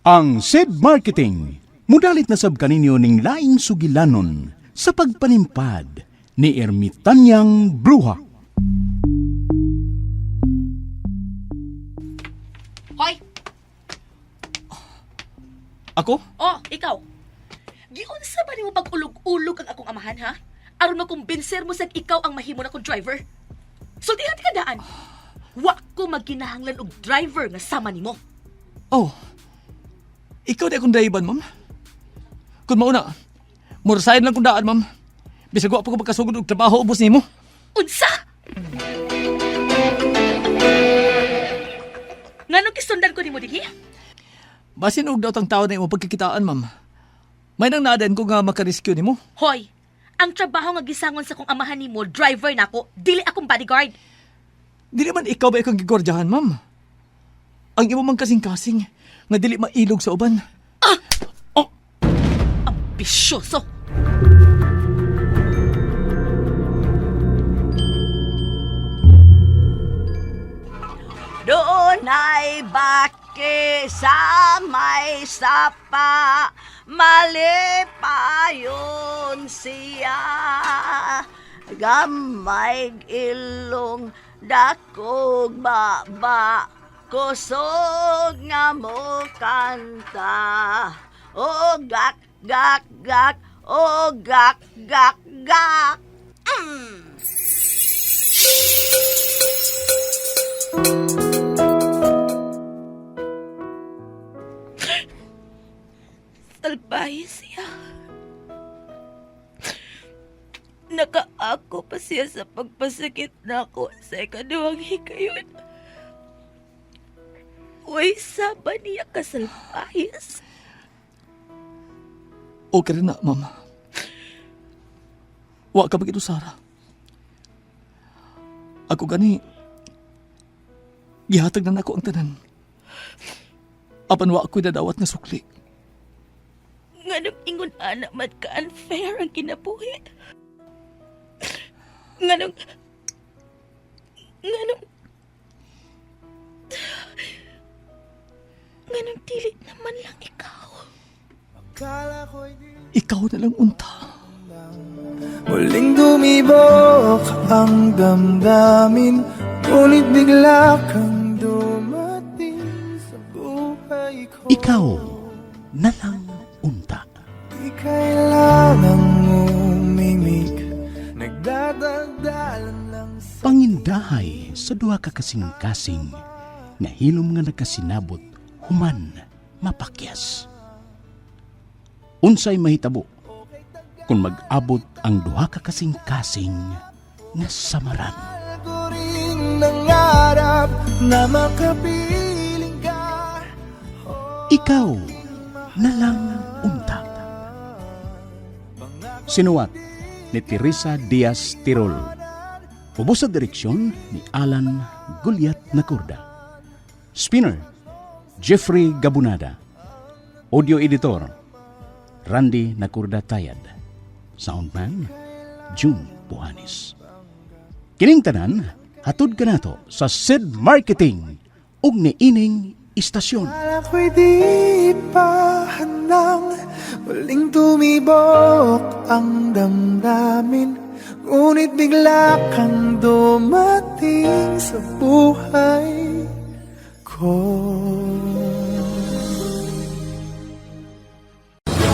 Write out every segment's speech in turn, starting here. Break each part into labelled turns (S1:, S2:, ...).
S1: Ang SED Marketing mudalit na sab kaninyo ning laing sugilanon sa pagpanimpad ni Ermitanyang Bruha.
S2: Hoy!
S3: Ako?
S2: Oh, ikaw. Giunsa ba nimo pag-ulog-ulog ang akong amahan, ha? Aron makumbinser mo sag ikaw ang mahimo na kong driver. Sultihan ka daan. Wa ko magkinahanglan og driver nga sama nimo.
S3: Oh. Ikaw di akong driver, ma'am. Kung mauna, murasahin lang kong daan, ma'am. Bisag wa pa ko pagkasugod og trabaho ubos nimo.
S2: Unsa? Nganong gisundan ko nimo dinhi?
S3: Basin og daot ang tao na imo pagkakitaan, ma'am. May nang naadan ko nga makarescue nimo.
S2: Hoy, ang trabaho nga gisangon sa kong amahan nimo, driver nako, dili akong bodyguard.
S3: Dili man ikaw ba ikang gigordyahan, ma'am? Ang imo mang kasing-kasing nga dili mailog sa uban. Oh,
S2: Ambisyoso.
S4: Doon ay baki sa may sapa, malipayon siya. Gamay ilong dakog baba, kusog nga mo kanta. O gak, gak, gak, o gak, gak, gak.
S2: Salbahe siya. Nakaako pa siya sa pagpasakit nako sa ikaduhang hikayon. Uy, saba niya kasalbahis.
S3: Okay rin na, ma'am. Wa ka bagito, Sara. Ako gani, gihatag na nako ang tanan. Apan wa ako'y dadawat nga sukli.
S2: Nganong ingon ana man ka unfair ang kinabuhi. Nganong nganong nganong dili naman lang ikaw.
S3: Ikaw na lang unta.
S5: Muling tumibok ang damdamin, ngunit bigla kang dumating sa buhay ko.
S1: Ikaw na lang unta.
S5: Di kailangang umimik, nagdadaldalan lang sa
S1: Pangindahay sa duha ka kasing-kasing nga hilom nga nagkasinabot human mapakyas. Unsay mahitabo kung mag-abot ang duha ka kasing-kasing nga samaran.
S5: ko rin nangarap na makapiling ka.
S1: Ikaw na lang unta. Sinuwat ni Teresa Diaz Tirol. Ubos sa direksyon ni Alan Gulyat Nakurda. Spinner, Jeffrey Gabunada. Audio editor, Randy Nakurda Tayad. Soundman, June Buhanis. Kining tanan, hatod kanato sa Sid Marketing ug niining istasyon.
S5: Akala ko'y di pa handang muling tumibok ang damdamin, ngunit bigla kang dumating sa buhay ko.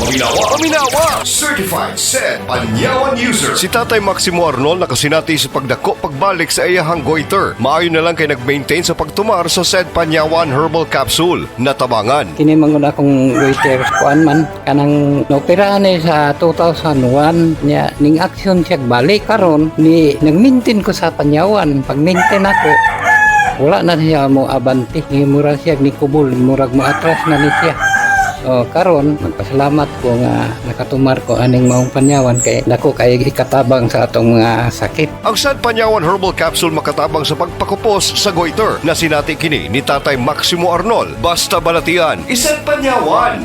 S6: Paminawa! Paminawa! Certified said Panyawan user. Si Tatay Maximo Arnold nakasinati sa pagdako pagbalik sa iyahang goiter. Maayo na lang kay nag-maintain sa pagtumar sa said Panyawan Herbal Capsule. Natabangan.
S7: Kini man gud akong waiter kuan man kanang naoperahan ni sa 2001 niya ning action siya balik karon ni nagmintin ko sa Panyawan. Pag maintain ako, wala na siya mo abanti, ni mura siya ni kubol, murag mo atras na ni siya. O karon magpasalamat ko nga nakatumar ko aning maong Panyawan kay dako kay ikatabang sa atong mga sakit.
S6: Ang sad Panyawan Herbal Capsule makatabang sa pagpakupos sa goiter. Nasinati kini ni Tatay Maximo Arnold. Basta balatian, isang Panyawan!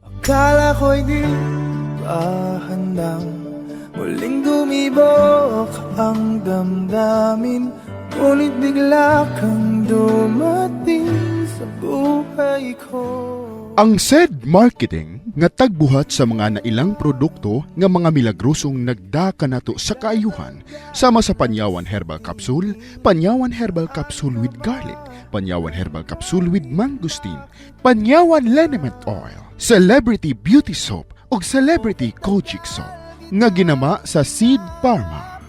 S5: Akala ko'y di pa handang muling tumibok ang damdamin, ngunit bigla kang dumating. Sa buhay ko.
S8: Ang said marketing nga tagbuhat sa mga nailang produkto nga mga milagrosong nagda kanato sa kaayuhan sama sa Panyawan Herbal Capsule, Panyawan Herbal Capsule with Garlic, Panyawan Herbal Capsule with Mangosteen, Panyawan Liniment Oil, Celebrity Beauty Soap ug Celebrity Kojic Soap nga ginama sa Seed Pharma.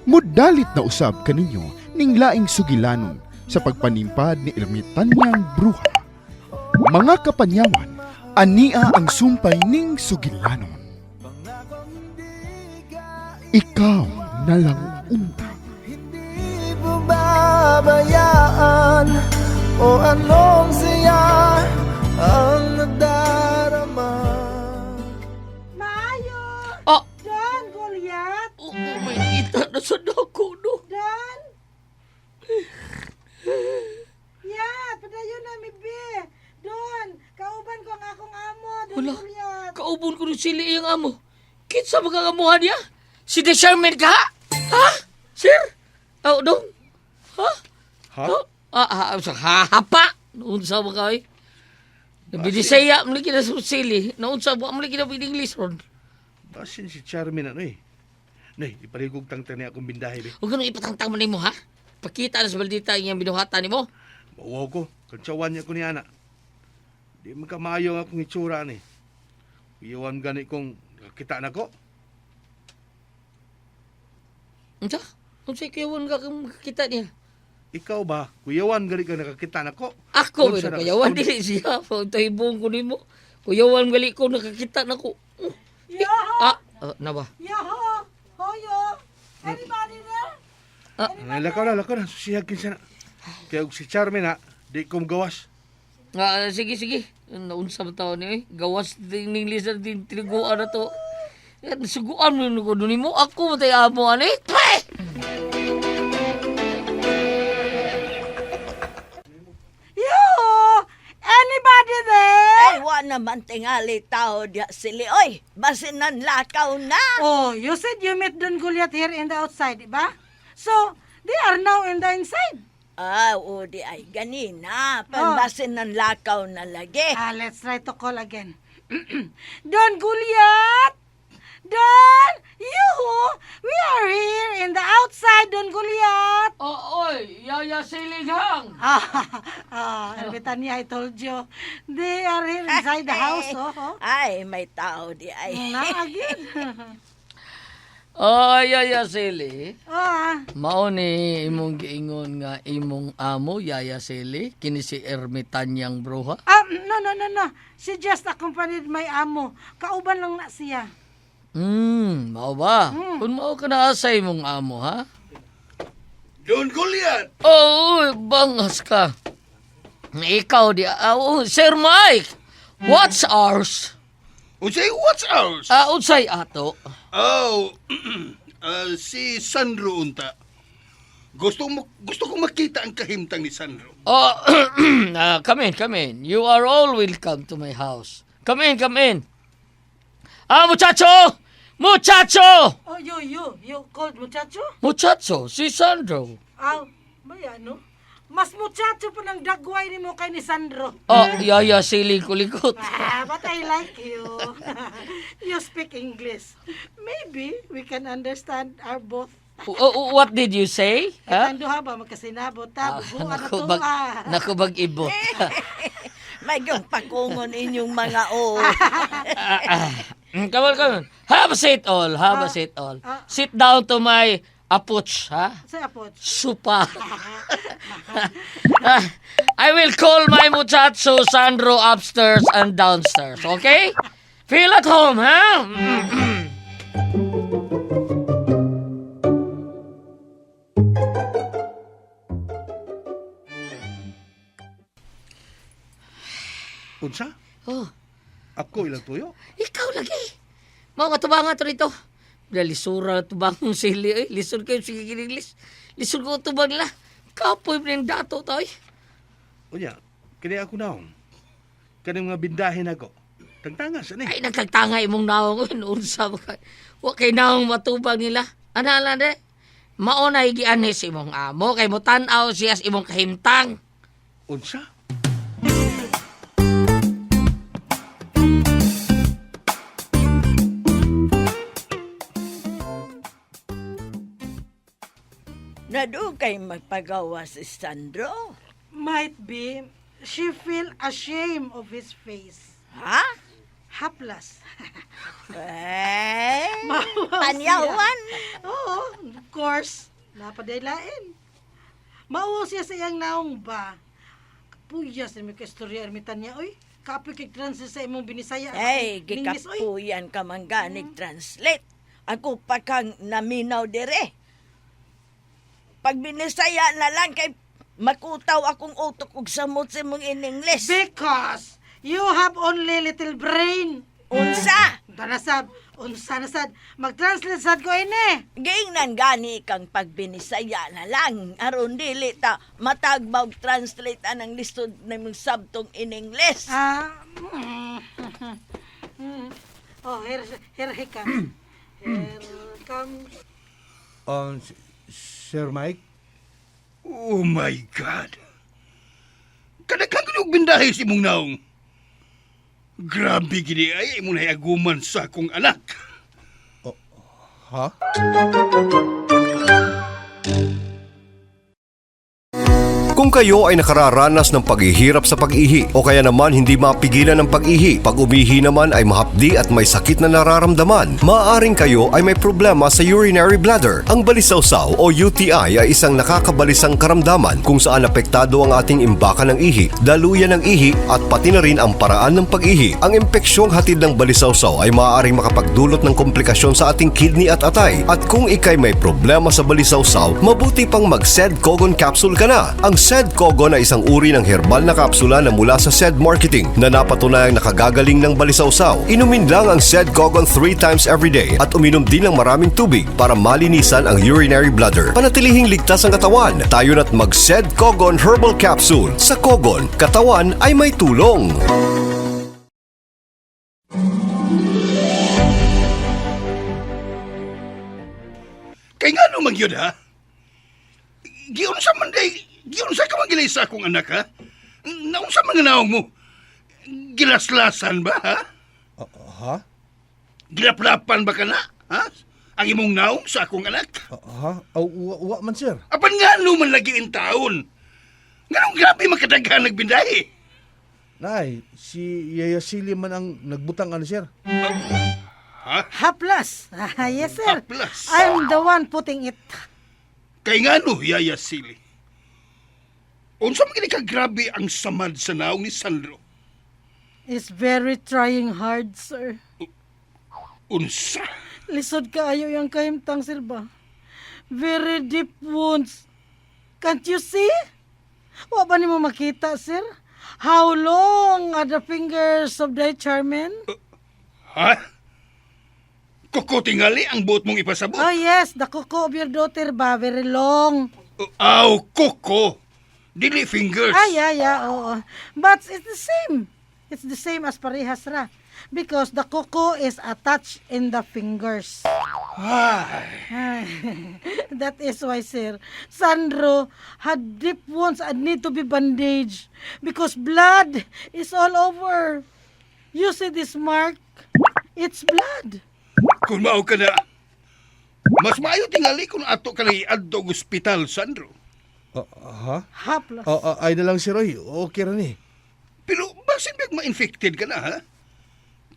S8: Mudalit na usab kaninyo ning laing sugilanon sa pagpanimpad ni Ermitanyang Bruha. Mga kapanyawan, ania ang sumpay ning sugilanon. Ikaw na lang unta.
S5: Hindi pababayaan o anong siya ang nadarama.
S9: Maayo!
S2: Oh!
S9: Don Goliath!
S2: Oh, may kita na sa dako, no?
S9: Don! Yeah, padayon na mi be. Don, kauban ko ang akong amo, Don
S2: Wala.
S9: Goliath.
S2: Kaubon ko ng sili iyang amo. Kinsa magkakamuha niya? Si The Sherman ka? Ha? Sir? Oh, dong? Ha?
S10: Ha?
S2: Ah, ah, sa hahapa. Naunsa ba ka, eh? Nabidisaya, muli kita sa sili. Naunsa ba, muli kita English ron.
S10: Basin si Charmin ano eh. Nay, iparigog tang tani akong bindahe be.
S2: Huwag ganun ipatangtang mo nimo, ha? Pakita na sa baldita ang iyang binuhatan nimo.
S10: Mauwaw ko, kantsawan niya ko ni ana. Di man ka maayo ang akong itsura ani. Iyawan gani kong kita na ko.
S2: Unsa? Unsa kuyawan ka kung makakita niya?
S10: Ikaw ba, kuyawan gani ka nakakita na ko?
S2: Ako,
S10: Unsa
S2: pero
S10: na-
S2: kuyawan dili siya. Pagtahibong ko nimo. Kuyawan gali ko nakakita na ko.
S9: Yoho!
S2: Ah, ah, na ba?
S9: Yoho! Hoyo! Anybody there?
S10: Ay, lakaw na, lakaw na. Susiyag kinsa na. Kaya og si Charmin ha, di ko gawas.
S2: Ah, sige, sige. Naunsa ba tao niya eh? Gawas din ng English na din tiniguan na to. Eh, Suguan mo yun ko doon mo. Ako matay amo ani. Pre!
S9: Yoho! Anybody there?
S4: Ay, wa naman tingali tao diya sili. Oy, basin nan lakaw na.
S9: Oh, you said you met Don Goliath here in the outside, di ba? So, they are now in the inside.
S4: Ah, o di ay ganina. Panbasin nan lakaw na lagi.
S9: Ah, let's try to call again. Don Goliath! Don! Yuhu! We are here in the outside, Don Goliath!
S2: Oh, oy, yaya silighang.
S9: Ah, ah, Ermitanya, I told you. They are here inside the house, oh. oh.
S4: Ay, may tao di ay.
S9: Na, again.
S2: Oh, yaya sili.
S9: oh, ah.
S2: Mao ni imong giingon nga imong amo yaya sili kini si Ermitanyang Bruha.
S9: Ah, no, no, no, no. She just accompanied my amo. Kauban lang na siya.
S2: Mao ba? Kung mao ka na sa imong amo ha?
S10: Don Goliath!
S2: Oo, bangas ka. Ikaw di, ah, oh, Sir Mike, what's ours?
S11: Unsay, what's ours?
S2: Ah, unsay ato?
S11: Oh, si Sandro unta. Gusto ko makita ang kahimtang ni Sandro.
S2: Oh, come in, come in. You are all welcome to my house. Come in, come in. Ah, muchacho! Muchacho!
S9: Oh, you called muchacho?
S2: Muchacho, si Sandro.
S9: Ah, may ano? Mas muchacho pa ng dagway ni mo kay ni Sandro.
S2: Oh, yaya, siling kulikot.
S9: Ah, but I like you. You speak English. Maybe we can understand our both.
S2: Oh, what did you say? Ha?
S9: Huh? Duha ba magkasinabot ta? Bubuan na
S2: Naku,
S9: to.
S2: bag,
S9: ah.
S2: naku, bag ibot.
S4: May gang pakungon inyong mga o.
S2: Come on, come on. Have a seat all, have a seat all. Sit down to my apuch, ha?
S9: Sa apot.
S2: Supa. I will call my muchacho Sandro upstairs and downstairs, okay? Feel at home, ha?
S10: Unsa?
S2: Oh,
S10: Ako ilang tuyo?
S2: ikaw lagi. Mga katubangan to rito. Lisura na tubang sili, eh. Lisod kayo, sige English. Lisod ko tubang nila. Kapoy pa yung dato to, eh.
S10: Unya, kini ako naong. Kaning mga bindahe nako. Tangtanga sa ni.
S2: Ay, nagtagtanga imong naong. Unsa ba kay? Wa kay naong matubang nila. Ana lang de. Mao na gianhi sa imong amo kay mo tan-aw siya sa imong kahimtang.
S10: Unsa?
S4: Nadugay magpagawa si Sandro.
S9: Might be she feel ashamed of his face.
S4: Ha?
S9: Haplas.
S4: Eh,
S9: Mawaw
S4: panyawan.
S9: siya. Oo, of course. Napadaylain. Mauwaw siya sa iyang naong ba. Kapuya sa imong kaistorya ermitan niya, oy. Kapoy kay translate sa imong binisaya.
S4: Ay,
S9: Lingis, oy.
S4: gikapuyan ka man ganig translate. Ako pa kang naminaw dire. Pag binisaya na lang kay makutaw akong utok og samot sa imong in English.
S9: Because you have only little brain.
S4: Unsa?
S9: Tanasab, unsa na sad. Mag-translate sad ko ini.
S4: Giingnan gani kang pagbinisaya na lang aron dili ta matagbaw translate anang lisod na imong sabtong in English.
S9: Ah, Oh, here he comes. Here comes.
S10: Sir Mike?
S11: Oh my God! Kadaghan ko og bindahe si imong naong. Grabe gini ay imong nahiaguman sa akong anak.
S10: Ha?
S6: Kung kayo ay nakararanas ng paghihirap sa pag-ihi o kaya naman hindi mapigilan ang pag-ihi, pag umihi naman ay mahapdi at may sakit na nararamdaman, maaaring kayo ay may problema sa urinary bladder. Ang balisawsaw o UTI ay isang nakakabalisang karamdaman kung saan apektado ang ating imbakan ng ihi, daluyan ng ihi at pati na rin ang paraan ng pag-ihi. Ang impeksyong hatid ng balisawsaw ay maaaring makapagdulot ng komplikasyon sa ating kidney at atay. At kung ikay may problema sa balisawsaw, mabuti pang mag-Sed Kogon capsule ka na. Ang Sed Kogon ay isang uri ng herbal na kapsula na mula sa Sed Marketing na napatunayang nakagagaling ng balisawsaw. Inumin lang ang Sed Kogon 3 times every day at uminom din ng maraming tubig para malinisan ang urinary bladder. Panatilihing ligtas ang katawan. Tayo na't mag-Sed Kogon Herbal Capsule. Sa Kogon, katawan ay may tulong.
S11: Kay ngano man gyud ha? Giunsa man day, giunsa ka man gilay sa akong anak ha? Naunsa man nga naong mo? Gilaslasan ba ha?
S10: Ha?
S11: Gilaplapan ba ka na? Ha? Ang imong naong sa akong anak?
S10: Ha? Aw, wa man, sir.
S11: Apan ngano man lagi in taon? Nganong grabe makadaghan nagbindahi?
S10: Nay, si Yaya Sili man ang nagbutang ano, sir.
S9: Haplas. Yes, sir.
S11: Haplas.
S9: I'm the one putting it.
S11: Kay ngano, Yaya Sili? Unsa man gini ka grabe ang samad sa naong ni Sandro?
S9: It's very trying hard, sir.
S11: Unsa?
S9: Lisod kaayo yung kahimtang, sir ba? Very deep wounds. Can't you see? Wa ba nimo makita, sir? How long are the fingers of thy charmin?
S11: Ha? Kuko tingali ang buot mong ipasabot.
S9: Oh yes, the kuko of your daughter ba? Very long.
S11: Aw, kuko. Dili fingers.
S9: Ah, yeah, oo. But it's the same. It's the same as parehas ra. Because the kuko is attached in the fingers.
S11: Ay,
S9: Ay, that is why, sir, Sandro had deep wounds and need to be bandaged because blood is all over. You see this mark? It's blood.
S11: Kung mao ka na, mas maayo tingali kung ato ka lang iadto og ospital, Sandro.
S10: Ha?
S9: Haplas.
S10: Ay na lang, sir. Oy, okay ra ni.
S11: Pero basin bag ma-infected ka na, ha?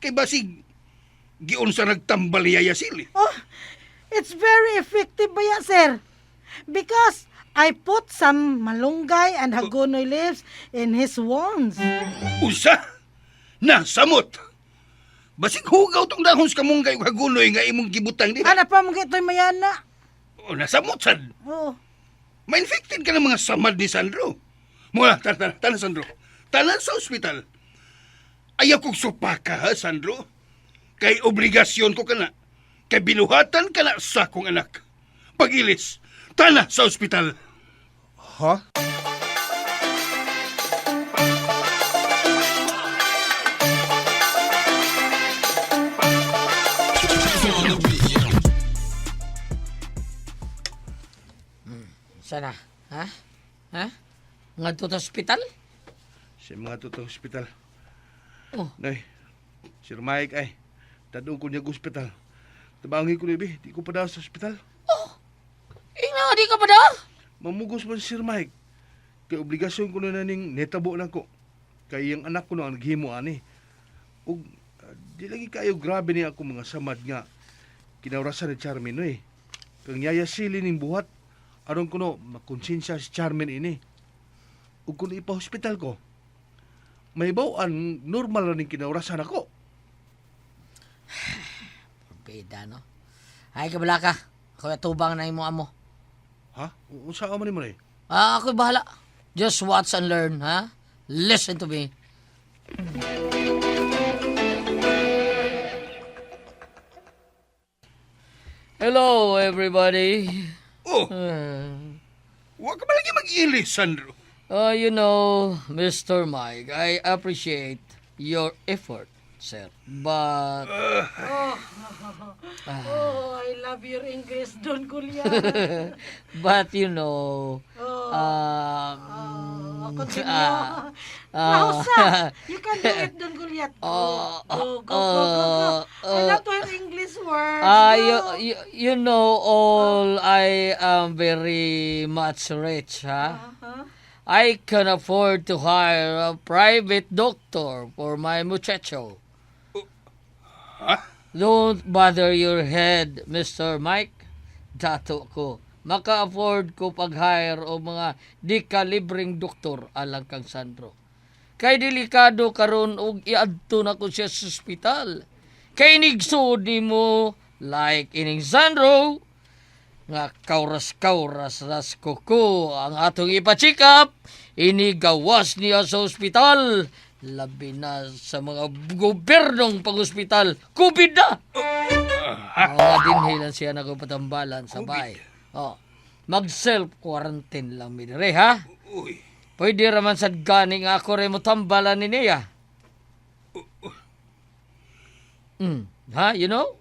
S11: Kay basig, giunsa nagtambal Yaya Sili.
S9: Oh, it's very effective ba ya, sir? Because I put some malunggay and hagonoy leaves in his wounds.
S11: Unsa? Nasamot! Basig hugaw tong dahon sa kamunggay ug hagunoy nga imong gibutang diha.
S9: Ana pa mo ito'y mayana.
S11: O, nasamot sad.
S9: Oo.
S11: Ma-infected ka ng mga samad ni Sandro. Mula, tara, tara, tara, Sandro. Tara sa ospital. Ayaw kong supaka, ha, Sandro? Kay obligasyon ko ka na. Kay binuhatan ka na sa akong anak. Pagilis, tana sa ospital.
S10: Ha?
S12: Sana? Ha? Ha? Ngadto ta ospital?
S10: Sa mga totoong ospital.
S12: Oh.
S10: Nay, Sir Mike ay, tadong ko niya ospital. Tabangin ko niya, di ko pa daw sa ospital.
S12: Ing na, di ka pa daw?
S10: Mamugos man si Sir Mike. Kay obligasyon ko na ning netabo lang ko. Kay iyang anak ko na ang naghimo ani. Ug di lagi kayo grabe ni ako mga samad nga kinaurasan ni Charmin no eh. Kang yaya sili ning buhat aron kuno makonsensya si Charmin ini. Ug kun ipa-hospital ko, may an normal ra ning kinaurasan ako.
S12: Bida, no? Ay, kabala ka. Ako tubang na imo amo.
S10: Ha? Unsa ka man nimo eh?
S12: Ah, ako'y bahala. Just watch and learn, ha? Listen to me. Hello, everybody.
S11: Oh! Wa ka ba lagi mag-ilis, Sandro?
S12: You know, Mr. Mike, I appreciate your effort, sir. But
S9: Oh, oh, I love your English, Don Goliath.
S12: but you know,
S9: Oh. Continue.
S12: ah,
S9: Nausa, you can do it, Don Goliath. Go, go, go, go, go, go. I love to hear English words.
S12: Ah,
S9: Go.
S12: you know all I am very much rich, huh?
S9: Uh-huh.
S12: I can afford to hire a private doctor for my muchacho. Don't bother your head, Mr. Mike. Dato ko. Maka-afford ko pag-hire o mga di kalibreng doktor alang kang Sandro. Kay delikado karon og iadto na ko siya sa ospital. Kay nigsuod nimo like ining Sandro nga kauras-kauras ras kuko ang atong ipa-check up, inigawas niya sa ospital, labi na sa mga gobyernong pag-ospital, COVID na! Mga dinhilan siya nagpatambalan sa bahay. Oh, mag-self-quarantine lang mi dire, ha?
S11: Uy.
S12: Pwede raman sad gani nga ako rin mo tambalan ni niya. Ha, you know?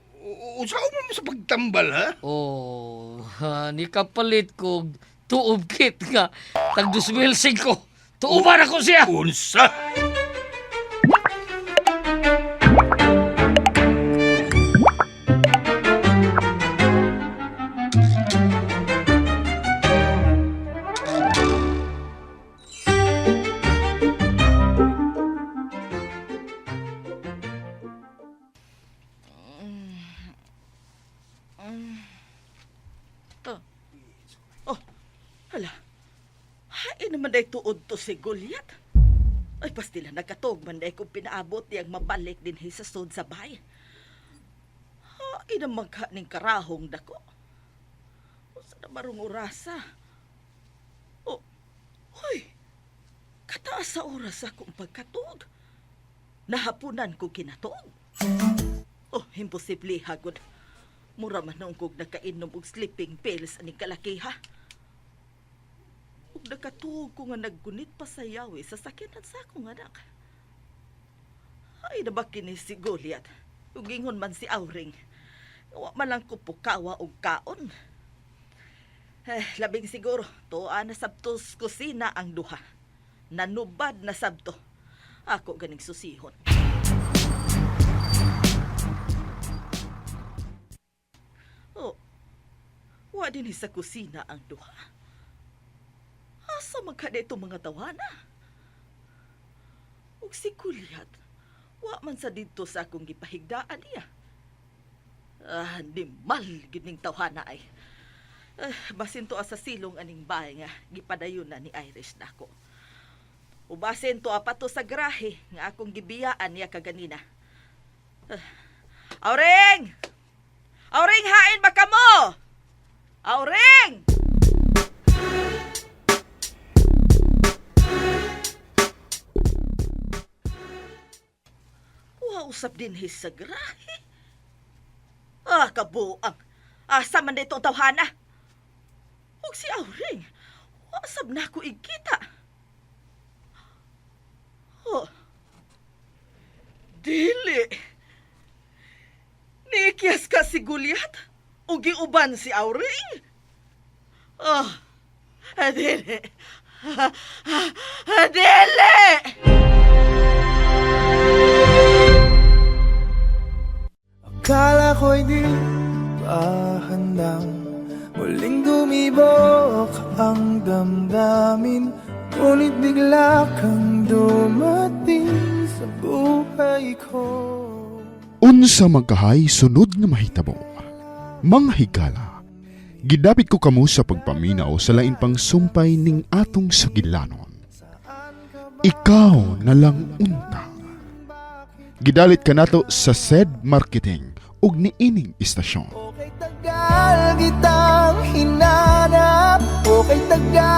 S11: Unsa man sa pagtambal, ha?
S12: Oh, ha, ni kapalit ko tuob kit nga tag 2005. Tuoban ako siya.
S11: Unsa?
S4: Oh, hala. Hain naman day tuod to si Goliath. Ay, pastila nagkatog man day kung pinaabot niyang mabalik din sa sud sa bahay. Hain naman ka ning karahong dako. Usa na marong orasa. Oh, hoy. Kataas sa oras akong pagkatog. Nahapunan ko kinatog. Oh, imposible hagod. Mura man noong kog nakainom og sleeping pills aning kalaki ha. Ug nakatuog ko nga naggunit pa sa yawi sa sakyanan sa akong anak. Ay, na ba kini si Goliath? Ug ingon man si Auring. Wa man lang ko pukawa og kaon. Eh, labing siguro, tuwa na sabtos kusina ang duha. Nanubad na sabto. Ako ganing susihon. Oh, wa din sa kusina ang duha. Asa man kada itong mga tawana? Ug si Kulyat, wa man sa didto sa akong gipahigdaan niya. Ah, di mal gid ning tawhana ay. Eh, basin to sa silong aning bahay nga gipadayon na ni Irish nako. O basin to pa to sa grahe nga akong gibiyaan niya kaganina. Auring! Auring, hain ba kamo? Auring! Wa usap din his sa grahe. Ah, kabuang. Asa man dito ang tawhana? Ug si Auring, wasab na ako igkita. Oh. Dili. Niikyas ka si Goliath? O giuban si Auring? Oh, dili. Dili!
S5: Akala ko'y di pa handang muling dumibok ang Damdamin. Ngunit bigla kang dumating sa buhay ko.
S8: Unsa magkahay sunod nga mahitabo. Mga higala, gidapit ko kamo sa pagpaminaw sa lain pang sumpay ning atong sugilanon. Ikaw na lang unta. Gidalit kanato sa SED Marketing ug niining istasyon.
S5: Tagal kitang hinanap. Okay, tagal.